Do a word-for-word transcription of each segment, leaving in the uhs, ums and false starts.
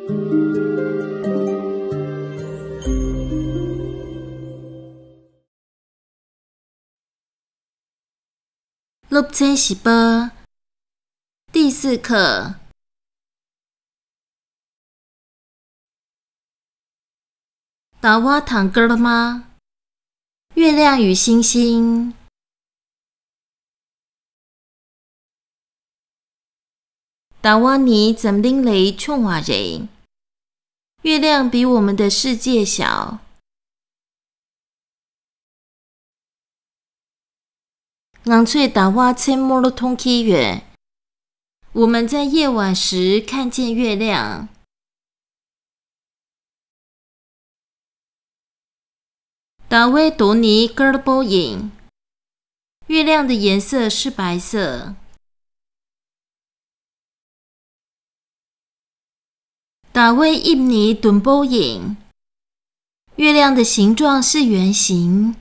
སློབ་ཚན་བཞི་པ། 第四课。 ཟླ་བ་དང་སྐར་མ། 月亮与星星། ཟླ་བ་ནི་འཛམ་གླིང་ལས་ཆུང་བ་རེད། 月亮比我们的世界小། ང་ཚོས་ཟླ་བ་མཚན་མོར་མཐོང་གི་ཡོད། 我们在夜晚时看见月亮། ཟླ་བའི་མདོག་ནི་དཀར་པོ་ཡིན། 月亮的颜色是白色། ཟླ་བའི་དབྱིབས་ནི་ཟླུམ་པོ་ཡིན། 月亮的形状是圆形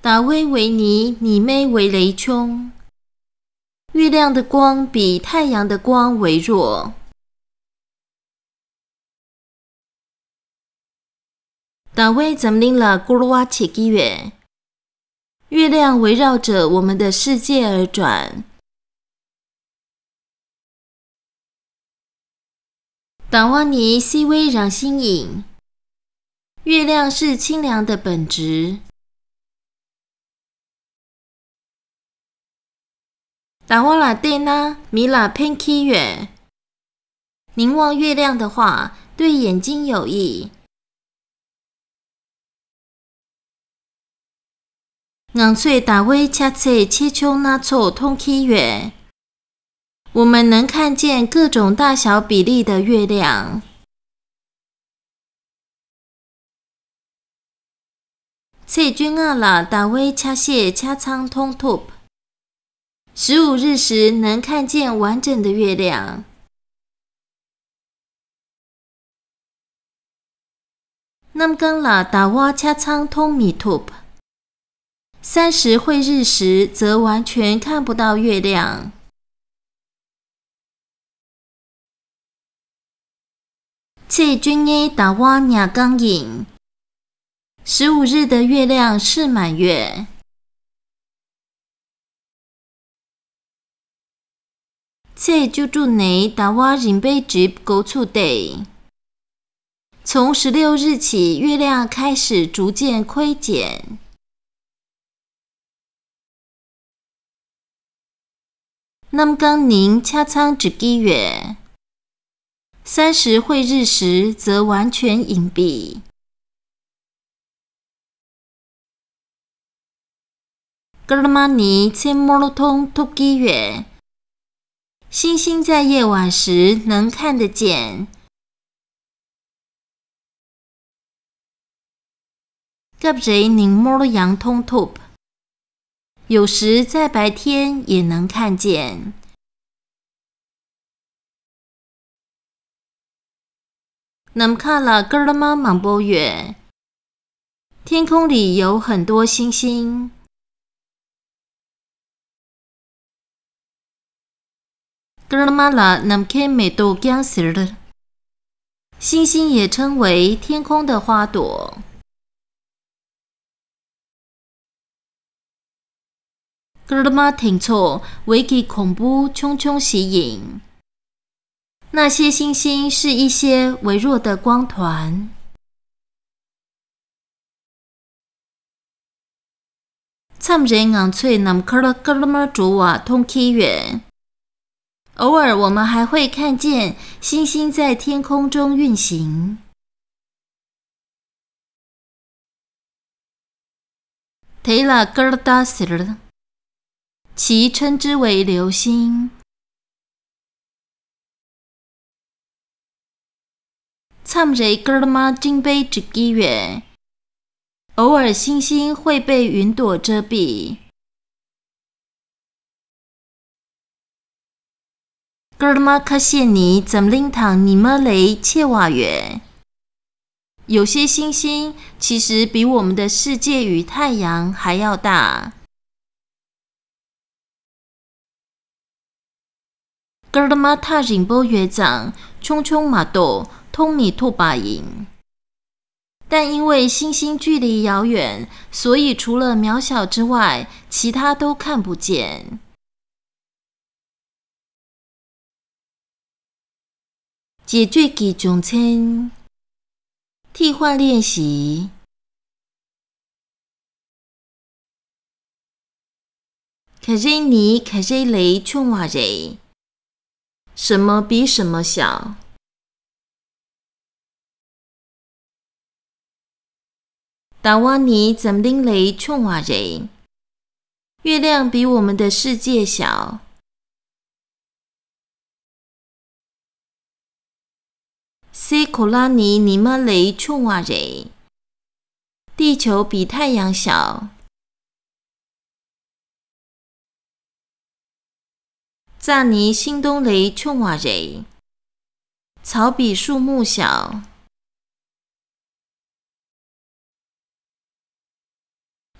། ཟླ་བའི་འོད་ནི་ཉི་མའི་འོད་ལས་ཆུང་། 月亮的光比太阳的光为弱། ཟླ་བས་འཛམ་གླིང་ལ་བསྐོར་བ་བྱེད་ཀྱི་ཡོད། 月亮围绕着我们的世界而转། ཟླ་བ་ནི་བསིལ་བའི་རང་བཞིན་ཡིན། 月亮是清凉的本质། ཟླ་བ་ལ་བལྟས་ན་མིག་ལ་ཕན་གྱི་ཡོད། 凝望月亮的话，对眼睛有益。 ང་ཚོས་ཟླ་བའི་ཆ་ཚད་ཆེ་ཆུང་སྣ་ཚོགས་མཐོང་གི་ཡོད། 我们能看见各种大小比例的月亮。 ཚེས་བཅོ་ལྔ་ལ་ཟླ་བའི་ཆ་ཤས་ཆ་ཚང་མཐོང་ཐུབ། 十五日时能看见完整的月亮。 གནམ་གང་ལ་ཟླ་བ་ཆ་ཚང་མཐོང་མི་ཐུབ། 三十晦日时则完全看不到月亮。 ཚེས་བཅུ་གཉིས་ཟླ་བ་ཉ་གང་ཡིན། 十五日的月亮是满月。 ཚེས་བཅུ་དྲུག་ནས་ཟླ་བ་རིམ་པས་འགྲིབ་འགོ་ཚུགས་ཏེ། 从十六日起，月亮开始逐渐亏减。 གནམ་གང་ནི་ཆ་ཚང་འགྲིབ་ཀྱི་ཡོད། 三十晦日时则完全隐蔽。 སྐར་མ་ནི་མཚན་མོར་མཐོང་ཐུབ་ཀྱི་ཡོད། 星星在夜晚时能看得见。 སྐབས་རེ་ཉིན་མོར་ཡང་མཐོང་ཐུབ། 有时在白天也能看见。 ནམ་མཁའ་ལ་སྐར་མ་མང་པོ་ཡོད། 天空里有很多星星。 སྐར་མ་ལ་ནམ་མཁའི་མེ་ཏོག་ཀྱང་ཟེར། 星星也称为天空的花朵。 སྐར་མ་དེ་ཚོ་འོད་ཀྱི་གོང་བུ་ཆུང་ཆུང་ཞིག་ཡིན། 那些星星是一些微弱的光团。 མཚམས་རེ་ང་ཚོས་ནམ་མཁར་སྐར་མ་འགྲོ་བ་མཐོང་གི་ཡོད། 偶尔我们还会看见星星在天空中运行。 དེ་ལ་སྐར་མདའ་ཟེར། 其称之为流星。 མཚམས་རེ་སྐར་མ་སྤྲིན་པས་སྒྲིབ་ཀྱི་ཡོད། 偶尔星星会被云朵遮蔽。 སྐར་མ་ཁ་ཤས་ནི་འཛམ་གླིང་དང་ཉི་མ་ལས་ཆེ་བ་ཡོད། 有些星星其实比我们的世界与太阳还要大。སྐར་མ་ཐག་རིང་པོ་ཡོད་ཙང་ཆུང་ཆུང་མ་གཏོགས་མཐོང་མི་ཐུབ་པ་ཡིན། 但因为星星距离遥远，所以除了渺小之外，其他都看不见。 རྗེས་གཅོད་ཀྱི་རྒྱུ་མཚན། 替换练习。 ག་རེ་ནི་ག་རེ་ལས་ཆུང་བ་རེད། 什么比什么小？ ཟླ་བ་ནི་འཛམ་གླིང་ལས་ཆུང་བ་རེད། 月亮比我们的世界小。 སའི་གོ་ལ་ནི་ཉི་མ་ལས་ཆུང་བ་རེད། 地球比太阳小。 རྩྭ་ནི་ཤིང་སྡོང་ལས་ཆུང་བ་རེད། 草比树木小。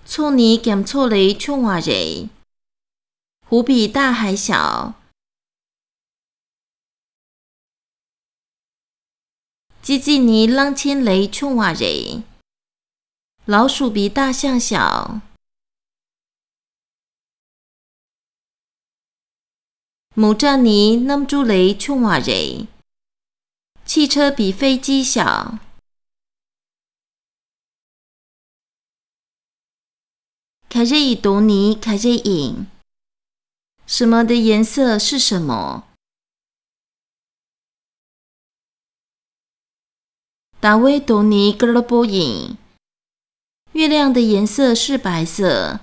མཚོ་ནི་རྒྱ་མཚོ་ལས་ཆུང་བ་རེད། 湖比大海小。 ཙི་ཙི་ནི་གླང་ཆེན་ལས་ཆུང་བ་རེད། 老鼠比大象小。 མོ་ཊ་ནི་གནམ་གྲུ་ལས་ཆུང་བ་རེད། 汽车比飞机小。 ག་རེ་ཡི་མདོག་ནི་ག་རེ་ཡིན། 什么的颜色是什么？ ཟླ་བའི་མདོག་ནི་དཀར་པོ་ཡིན། 月亮的颜色是白色。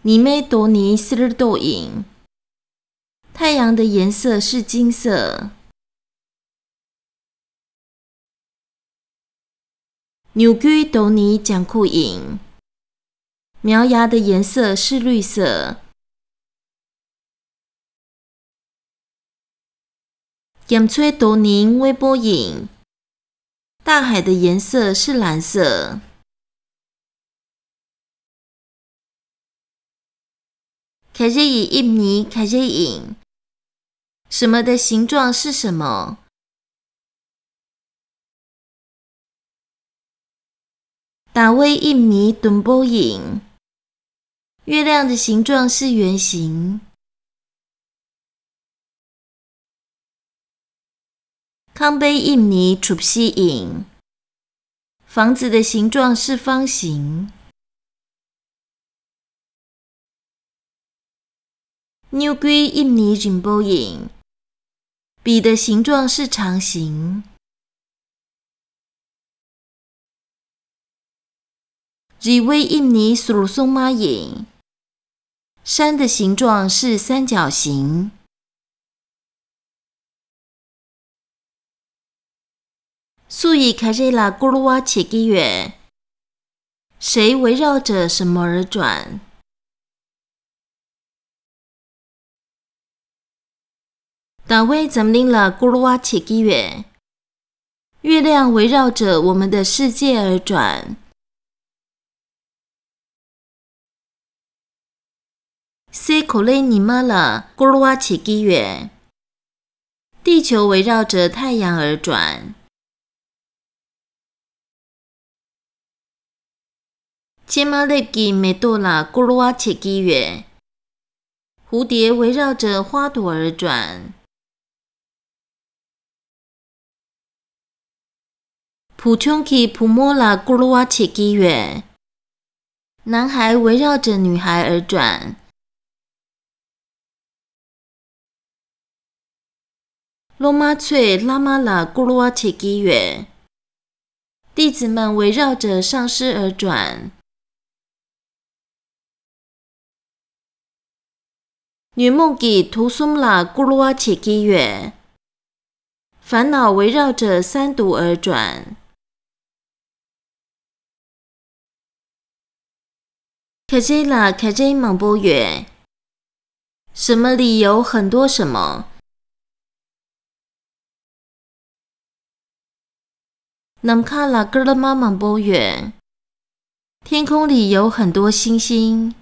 ཉི་མའི་མདོག་ནི་སེར་མདོག་ཡིན། 太阳的颜色是金色。 སྨྱུ་གུའི་མདོག་ནི་ལྗང་ཁུ་ཡིན། 苗芽的颜色是绿色。 རྒྱ་མཚོའི་མདོག་ནི་སྔོན་པོ་ཡིན། 大海的颜色是蓝色。 ག་རེ་ཡི་དབྱིབས་ནི་ག་རེ་ཡིན། 什么的形状是什么？ ཟླ་བའི་དབྱིབས་ནི་ཟླུམ་པོ་ཡིན། 月亮的形状是圆形。 ཁང་པའི་དབྱིབས་ནི་གྲུ་བཞི་ཡིན། 房子的形状是方形。 སྨྱུ་གུའི་དབྱིབས་ནི་རིང་པོ་ཡིན། 笔的形状是长形。 རི་བོའི་དབྱིབས་ནི་ཟུར་གསུམ་པ་ཡིན། 山的形状是三角形。 སུ་ཡིས་ག་རེ་ལ་སྐོར་བ་བྱེད་ཀྱི་ཡོད། 谁围绕着什么而转？ ཟླ་བས་འཛམ་གླིང་ལ་སྐོར་བ་བྱེད་ཀྱི་ཡོད། 月亮围绕着我们的世界而转。 སའི་གོ་ལའི་ཉི་མ་ལ་སྐོར་བ་བྱེད་ཀྱི་ཡོད། 地球围绕着太阳而转。 ཕྱེ་མ་ལེབ་ཀྱི་མེ་ཏོག་ལ་སྐོར་བ་བྱེད་ཀྱི་ཡོད། 蝴蝶围绕着花朵而转。 བུ་ཆུང་གིས་བུ་མོ་ལ་སྐོར་བ་བྱེད་ཀྱི་ཡོད། 男孩围绕着女孩而转。 སློབ་མ་ཚོས་བླ་མ་ལ་སྐོར་བ་བྱེད་ཀྱི་ཡོད། 弟子们围绕着上师而转。 ཉོན་མོངས་ཀྱིས་དུག་གསུམ་ལ་སྐོར་བ་བྱེད་ཀྱི་ཡོད། 烦恼围绕着三毒而转。 ག་རེ་ལ་ག་རེ་མང་པོ་ཡོད། 什么里有很多什么？ ནམ་མཁའ་ལ་སྐར་མ་མང་པོ་ཡོད། 天空里有很多星星。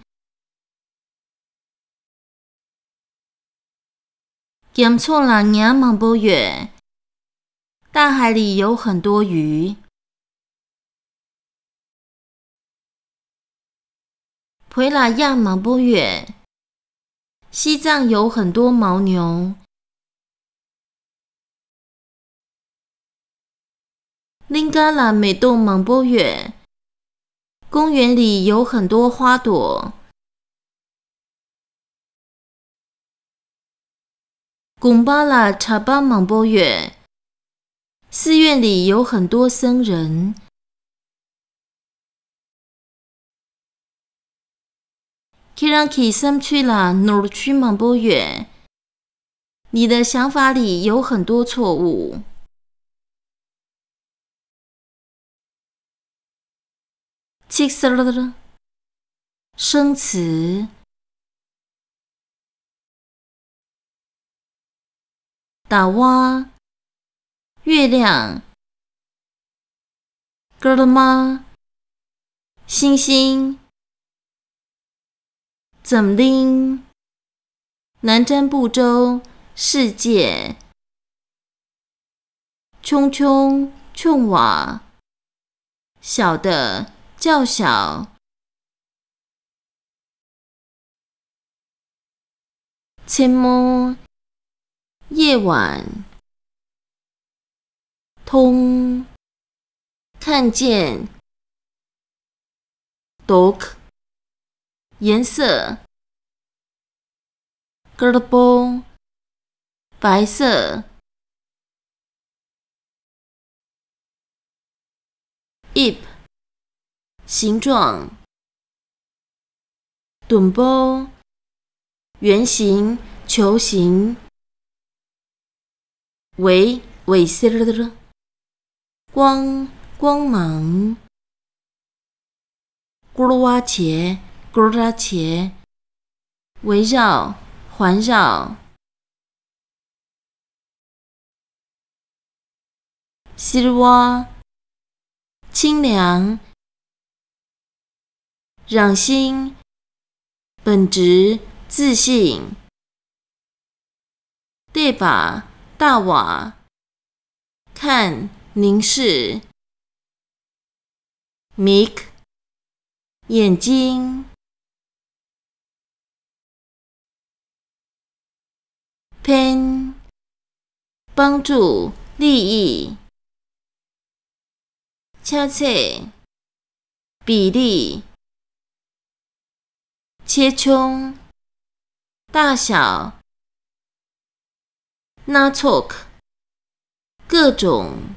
རྒྱ་མཚོ་ལ་ཉ་མང་པོ་ཡོད། 大海里有很多鱼。བོད་ལ་གཡག་མང་པོ་ཡོད། 西藏有很多牦牛。 གླིང་ག་ལ་མེ་ཏོག་མང་པོ་ཡོད། 公园里有很多花朵。 དགོན་པ་ལ་གྲྭ་པ་མང་པོ་ཡོད། 寺院里有很多僧人。 ཁྱེད་རང་གི་བསམ་ཚུལ་ལ་ནོར་འཁྲུལ་མང་པོ་ཡོད། 你的想法里有很多错误。 ཚིག་གསར། 生词。 ཟླ་བ། 月亮。 སྐར་མ། 星星。 འཛམ་གླིང། 南瞻部洲世界。 ཆུང་ཆུང་ཆུང་བ། 小的较小。 མཚན་མོ། 夜晚。 མཐོང་། 看见。 མདོག颜色。 དཀར་པོ། 白色。 ip形状。 ཟླུམ་པོ། 圆形、球形。 འོད། འོད་ཟེར། 光། 光芒。 བསྐོར་བ་བྱེད། བསྐོར་བ་བྱེད། 围绕། 环绕。 བསིལ་བ། 清凉。 རང་བཞིན། 本质、自信。 བལྟས་པ། 大瓦。 看，凝视。 མིག眼睛。 ཕན། 帮助、利益。 ཆ་ཚད། 比例。 ཆེ་ཆུང་། 大小。 སྣ་ཚོགས། 各种。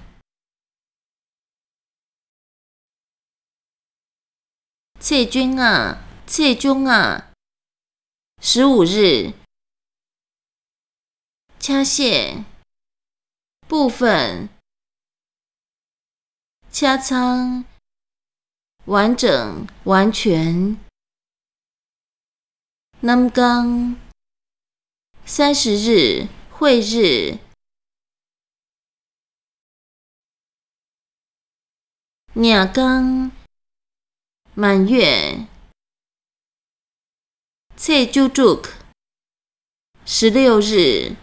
ཚེས་བཅོ་ལྔ། ཚེས་བཅོ་ལྔ། 十五日。 ཆ་ཤས། 部分。 ཆ་ཚང་། 完整、完全。 གནམ་གང་། 三十日、晦日。 ཉ་གང་། 满月。 ཚེས་བཅུ་དྲུག། 十六日。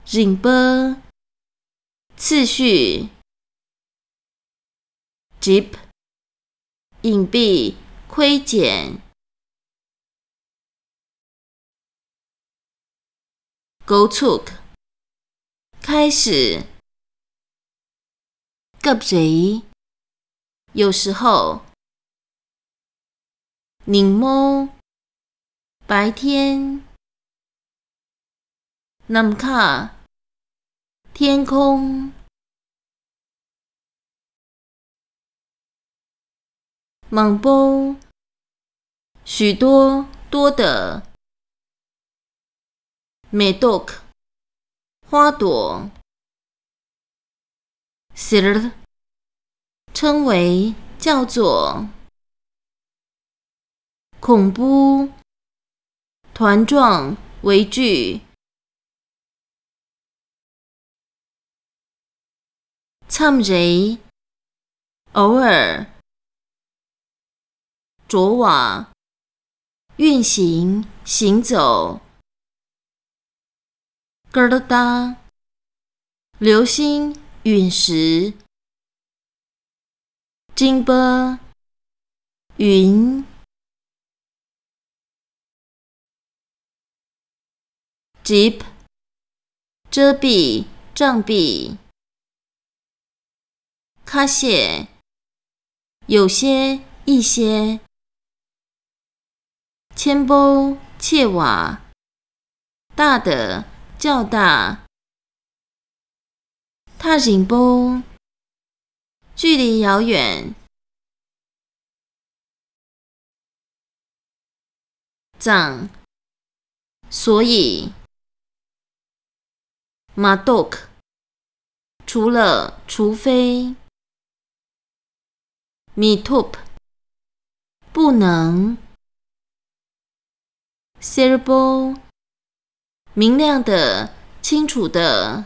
རིམ་པ། 次序。 གྲིབ། 隐蔽、窥见。 འགོ་ཚུགས། 开始。 སྐབས་རེ། 有时候。 ཉིན་མོ། 白天。 ནམ་མཁའ། 天空。 མང་པོ། 许多、多的。 མེ་ཏོག花朵。 ཟེར། 称为、叫做。 恐怖。 团状、围聚。 མཚམས་རེ། 偶尔。 འགྲོ་བ། 运行、行走。ཀར་ཏ། 流星、陨石。ཅིང་པ།云。ཅིབ། 遮蔽、障壁。ཁ་ཤས། 有些、一些。ཆེན་པོ། 切瓦。大的、较大。ཐག་རིང་པོ། 距离遥远。ཙང་། 所以། མ་གཏོགས། 除了、除非。མི་ཐུབ། 不能。སེར་པོ། 明亮的、清楚的。